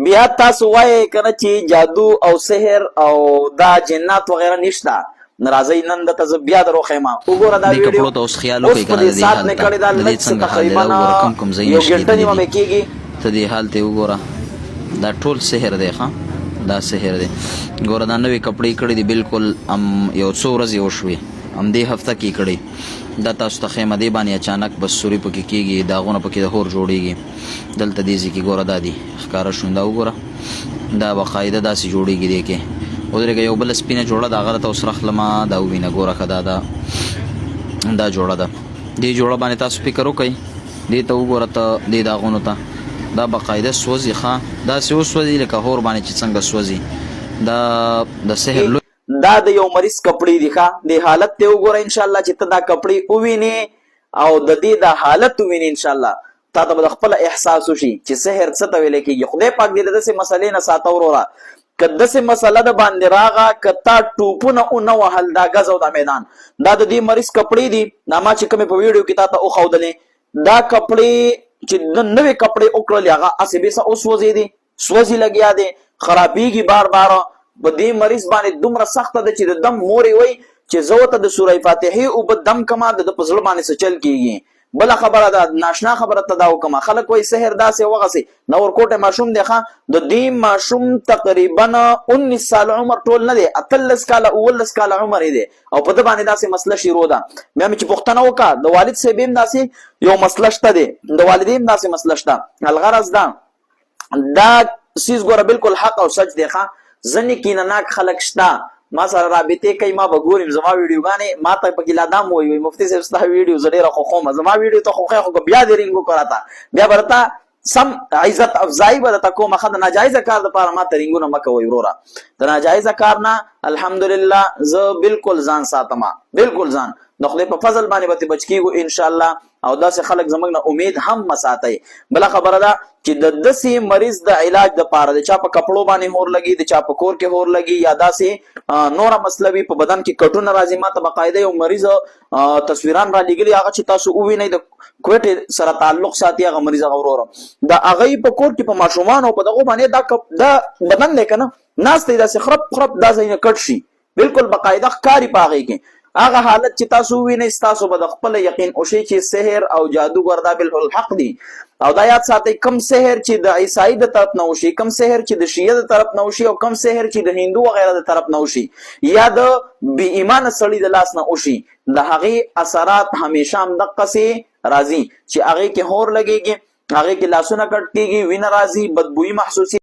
بیا تاسو وایئ کنه چې جادو او سحر او دا جنات وغیرہ نشته. ناراضي نن د ته بیا درو خیمه وګوره دا دې ویډیو کپړو ته اوس خیال اوس وکړئ په کنه، دې د دې سات حال مې ته کړې دا د دې لږ څه څنګه حال دی تقریبا دا وګوره، کم کم ځایونه یو ګنټه شلېدلي نیمه دي. مې کېږي. ته دې حال ته وګوره، دا ټول سحر دی ښه، دا سحر دی. ګوره دا نوې کپړې کړې دي، بالکل ام یو څو ورځې وشوې، ام دې هفته کې کړې. دا تاسو ته خیمه دی باندې اچانک بس سوري پکې کېږي، داغونه پکې د هور جوړیږي. دلته دې ځای کې ګوره دا دي ښکاره شو، دا وګوره، دا باقاعده داسې جوړیږي. دې کې ودرېږه، یو بله سپینه جوړه ده، هغه راته اوس راخلمه، دا ووینه. ګوره ښه، دا ده، دا جوړه ده. دې جوړه باندې تاسو فکر وکړئ، دې ته وګوره ته، دې داغونو ته، دا باقاعده سوځي ښه، داسې وسوځي لکه هور باندې چې څنګه سوځي. دا د سحر لوی دا د یو مریض کپړې دي ښه، دې حالت ته وګوره. ان شاء الله چې ته دا کپړې ووینې او د دې دا حالت ووینې، ان شاء الله تا ته به د خپل احساس وشي چې سحر څه ته ویل کېږي. خدای پاک دې د داسې مسلې نه ساته وروره. که داسې مسله د باندې راغه، که تا ټوپونه ونه وهل، دا ګز او دا میدان. دا د دې مریض کپړې دي، دا ما چې کومې په ویډیو کې تا ته وښودلې، دا کپړې چې د نوې کپړې وکړلې، هغه هسې بېسه وسوځېدې، سوځي لګیا دی، خرابېږي بار بار. په دې مریض باندې دومره سخته ده چې د دم مور یې وایي چې زه ورته د سوره فاتحې اوبه دم کما، د ده په زړه باندې څه چل کېږي. بله خبره ده، ناشنا خبره ته دا وکړم، خلک وایي سحر داسې وغسې نه ورکوټی ماشوم دی ښه. د دې ماشوم تقریبا 19 سال عمر ټول نه دی، 18 کاله 17 کاله عمر یې دی او په ده باندې داسې مسله شروع ده. بیا مې چې پوښتنه وکړه، د والد صاحب هم داسې یو مسله شته دی، د والدې هم داسې مسله شته. الغرض دا دا سیز ګوره بالکل حق او سچ دی ښه. ځینې کینه ناک خلک شته، ما سره رابطې کوي، ما به ګورم زما ویډیوګانې، ما ته پکې لا دام وایي، مفتي صاحب ستا ویډیو زه ډېره خوښوم، زما ویډیو ته خوښوې، خو که بیا دې رینګ وکړه راته بیا به درته سم عزت افزایی به درته کوم ښه. د ناجایزه کار دپاره ما ته رینګونه مه کوئ وروره. د ناجایزه کار نه الحمدلله زه بالکل ځان ساتم، بالکل ځان د خدای په فضل باندې به ترې بچ کېږو انشاءالله. او داسې خلک زموږ نه امید هم مه ساتئ. بله خبره ده چې د داسې مریض د علاج د پاره د چا په کپړو باندې هور لګي، د چا په کور کې هور لګي، یا داسې نوره مسله وي، په بدن کې کټونه راځي. ما ته باقاعده یو مریض تصویران را لېږلي، هغه چې تاسو ووینئ، د کوټې سره تعلق ساتي هغه مریض، هغه ورور د هغه په کور کې په ماشومانو په دغو باندې دا دا بدن دی که نه ناست دی، داسې خرپ خرپ دا ځایونه کټ شي، بالکل باقاعده ښکاري په هغې کې. هغه حالت چې تاسو ووینئ، ستاسو به د خپل یقین وشي چې سحر او جادو ګر دا بالکل حق دي. او دا یاد ساتئ، کم سحر چې د عیسائی د طرف نه وشي، کم سحر چې د شیعه د طرف نه وشي، او کم سحر چې د هندو وغیره د طرف نه وشي، یا د بې ایمانه سړي د لاس نه وشي، د هغې اثرات همیشه همدقسې راځي چې هغې کې هور لګېږي، هغې کې لاسونه کټ کېږي، وینه راځي، بدبویي محسوسي.